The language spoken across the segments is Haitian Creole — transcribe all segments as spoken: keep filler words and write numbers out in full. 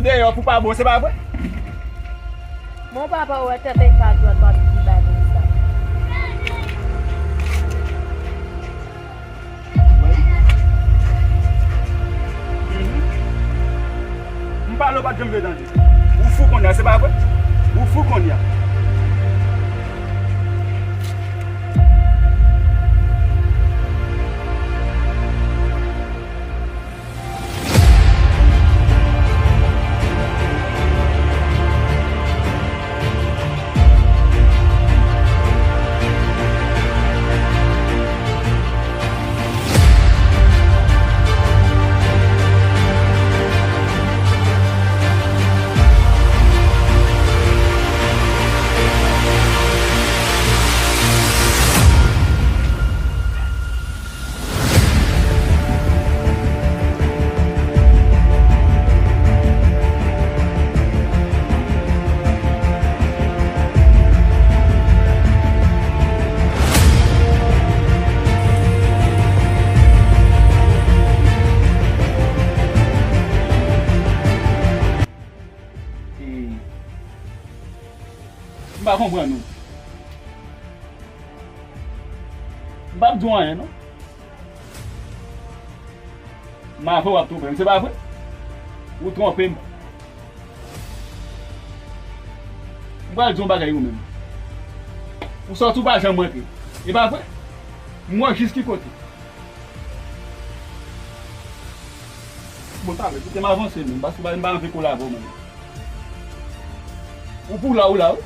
Deyò pou pa bon, se pa vre? Bon, papa, ou wè tèt e pa dwat, pa di bagay sa. M pale, ou pa t janm vle tande. Ou fou kounye a, se pa vre? Ou fou kounye a. E, m pa konprann ou. M p ap di w anyen, non. M avè w ap twonpe m, se pa vre? Ou twonpe m. M pral di w yon bagay ou menm. Ou sòti, ou pa janm rantre. E pa vre? M wè w jis ki kote. Bon, talè, kite m avanse menm, paske m pa anvi kolabore mwen. Ou pou la, ou la, wi.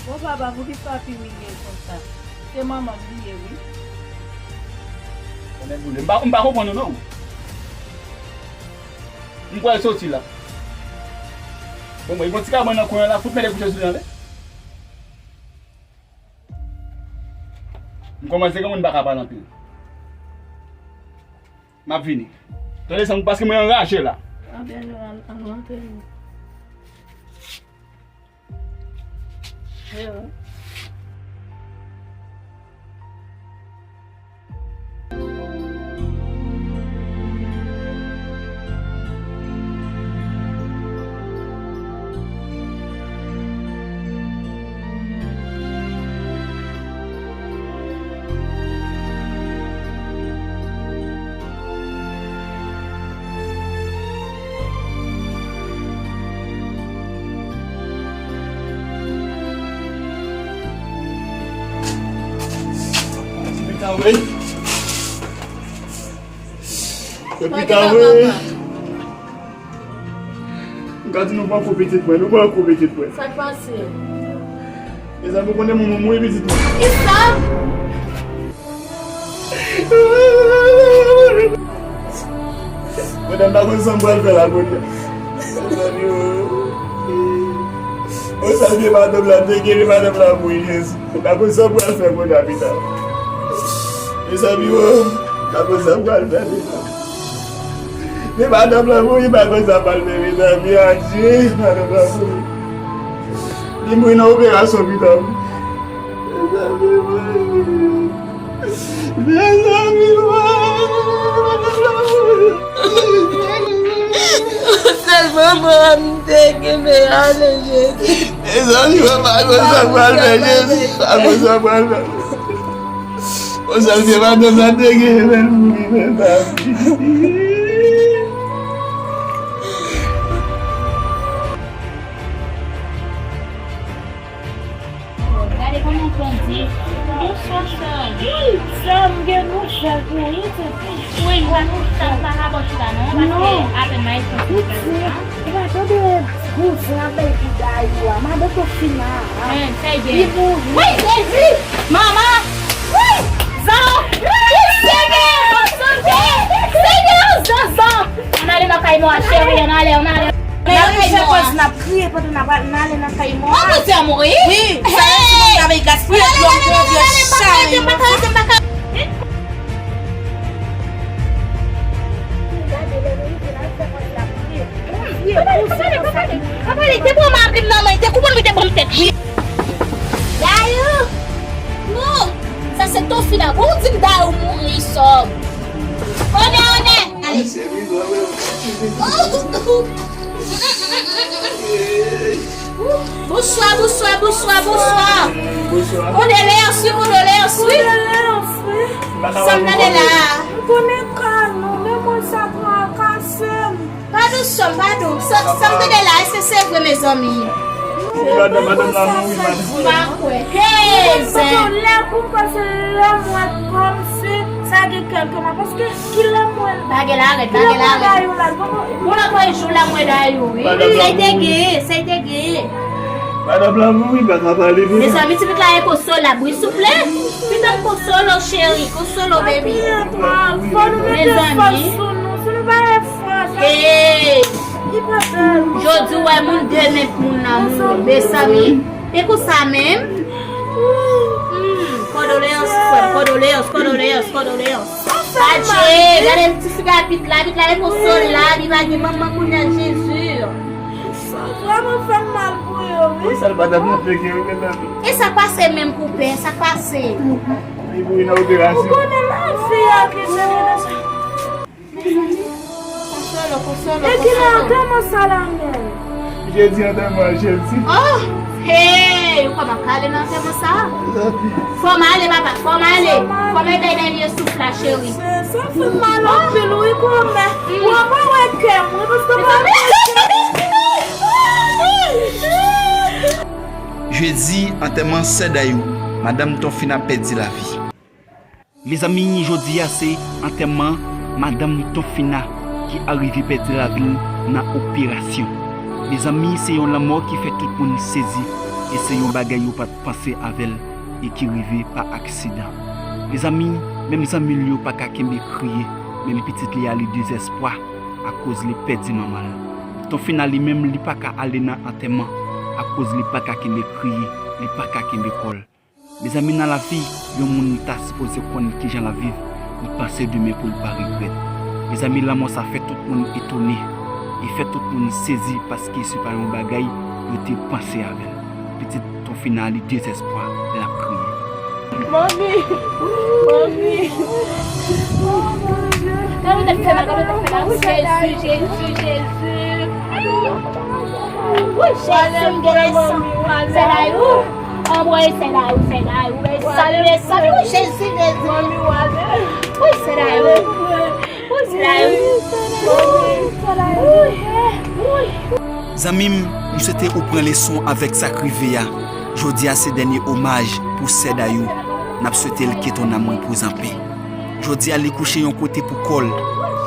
Bon, papa, poukisa w ap imilye l konsa? Se manman m li ye, wi. Konnen boule. M pa, m pa konprann ou, non. M kwè l soti la. Bon, mwen, yon ti kabann nan kwen an la, fout mete kouche sou li anlè. M kòmanse gen moun m pa ka pale anpil. M ap vini. Tande sa, paske mwen anraje la. Anben, nou al, al rantre nou. Yo. Ti pita, wi. Yo pita, wi. M ka di nou pran kou pitit mwen, nou pran kou pitit mwen. Sa k pase? Mezanmi, ou konnen manman m mouri, pitit mwen. Kisa? Mwen menm pa konn sa m pral fè la kounye a. Mezanmi, oh. Oh, sa vye madanm la te gen, madanm la mouri, Jezi. Mwen pa konn sa m pral fè kounye a, pita. Mezanmi, oh, m pa konn sa m pral fè, pita. Men madanm lan mouri, pa konn sa pral fè, mezanmi, adye, madanm lan mouri. Li mouri nan operasyon, pita. Mezanmi, mezanmi, madanm lan mouri. Sèl manman m te gen, men ale, Jezi. Mezanmi, mwen pa konn sa pral fè, Jezi. Pa konn sa pral fè. Yon sèl vye madanm sa te gen, men l mouri, men sa. Gade kòman grandi. Bonswa, cheri. Sa m gen nou chak mouri, se pi. Wi, m pa nou chak pa ka bò chita, non, paske apèn m a espanse. Ou pa tande bouzen an bay pou Dayou a, madan Tofina a. Li mouri. Wi, Jezi! Manman! Wi! Zan! Wi, Senyè! Sante! Senyè, zan, zan! Ann ale nan kay mò a, cheri, ann ale, ann ale. N ap kriye pandan n ap, n ale nan kay mò a. An, Bondye a mouri? Wi, sa yo ti moun travay gaspiye dlo m pou yo chaje. Papa, li te pran mari m nan men, li te koupe l, li te ban m tèt li. Dayou! Non! Sa se Tofina. Bon, ou di m Dayou mouri, sò. Onè, onè! Ale. Bonswa, bonswa, bonswa, bonswa. Kondoleyans, wi, kondoleyans, wi. Kondoleyans, wi. Sa m tande la a. M konnen ka nou, men mwen sa trakase m. Padon, sè m, padon. Sa, sa m tande la, èske se vre, mezanmi? Madanm, madanm la mouri, madanm. M pa kwè. Hey, zen. Lè pou m pase lè mwen kòmsi sa gen kèlke mwa, paske kilè mwen. Bagay la rèd, bagay la rèd. Pou lòt jou la mwen dayou, wi. Sa y te genyen, sa y te genyen. Madanm la mouri, pa ka pale de sa. Mezanmi, ti pitit la e konsolab, wi, souple. Pitit konsolo, cheri, konsolo, baby. Fò nou mete fòs sou nou, si nou pa gen fòs. Hey! Jodi w wè moun, demen moun nan mouri, mezanmi. E konsa menm? Hmm, kondoleyans, frè m, kondoleyans, kondoleyans, kondoleyans. Adje, gade ti fi a, pitit la, pitit la e konsolab, li pa gen manman kounye a, Jezi. Sa vrèman fè m mal pou yo, wi. Wi, sa l pa t ap fè ke yo, mezanmi. E sa pase menm pou pè, sa pase. Li mouri nan operasyon. Ou konnen lavi a ki se konsa. Konsolo, konsolo, konsolo. E ki lè antèman sa la menm? Jedi antèman, jedi. Oh! Hey! Ou kòman k ale nan antèman sa? Fò m ale, papa, fò m ale. Fò m ale bay dènye souf la, cheri. Sa fè m mal anpil, wi, kòmè. Ou pa wè kè m, wi, paske m pa wè kè m. Jedi, antèman sè Dayou, madanm Tonfina pèdi lavi. Mezanmi, jodi a se antèman madanm Tonfina ki arive pèdi lavi l nan operasyon. Mezanmi, se yon lanmò ki fè tout moun sezi e se yon bagay yo pa t panse avè l e ki rive pa aksidan. Mezanmi, menm zanmi l yo pa ka kenbe kriye, menm pitit li a li dezèspwa akoz li pèdi manman l. Tonfina li menm li pa ka ale nan antèman akoz li pa ka kenbe kriye, li pa ka kenbe kò l. Mezanmi, nan lavi, yon moun ta sipoze konn kijan l ap viv, li panse demen pou l pa regrèt. Mezanmi, lanmò sa fè tout moun etone e fè tout moun sezi paske se pa yon bagay yo te panse avè l. Pitit Tonfina li dezèspwa, l ap kriye. Manmi! Manmi! Oh mon Dieu! Gade tèt fè mal, gade tèt fè mal. Jezi, Jezi, Jezi! Wi, Jezi, m gen leson. Sè Dayou. Anmwey, sè Dayou, sè Dayou. Salye, salye, wi, Jezi, Jezi. Wi, sè Dayou. Wi, sè Dayou. Wi, sè Dayou. Wi, wi. Zanmi m, m swete ou pran leson avèk sa k rive a. Jodi a se dènye omaj pou sè Dayou. N ap swete l ke ton âme repose en paix. Jodi a li kouche yon kote pou kò l.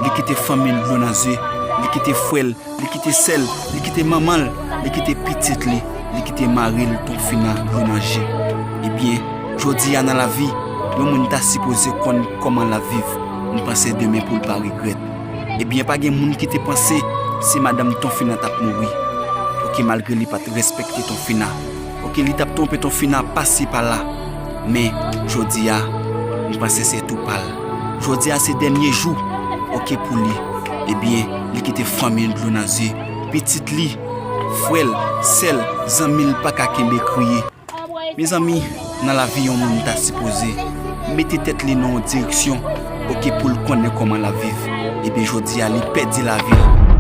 Li kite fanmi l dlo nan zye. Li kite frè l. Li kite sè l, li kite manman l, li kite pitit li, li kite mari l, Tonfina, dlo nan je. Ebyen, jodi a nan lavi, yon moun ta sipoze konn kòman l ap viv. M panse demen pou l pa regrèt. Ebyen, pa gen moun ki te panse se madanm Tonfina t ap mouri. Oke, malgre li pa t respekte Tonfina. Oke, li t ap twonpe Tonfina pase pa la. Men, jodi a, m panse se tou pa l. Jodi a se dènye jou, oke, pou li. Ebyen, li kite fanmi l dlo nan zye. Pitit li, frè l, sè l, zanmi l pa ka kenbe kriye. Mezanmi, nan lavi yon moun ta sipoze mete tèt li nan yon direksyon, oke, pou l konnen kòman l ap viv. Ebyen, jodi a, li pèdi lavi l.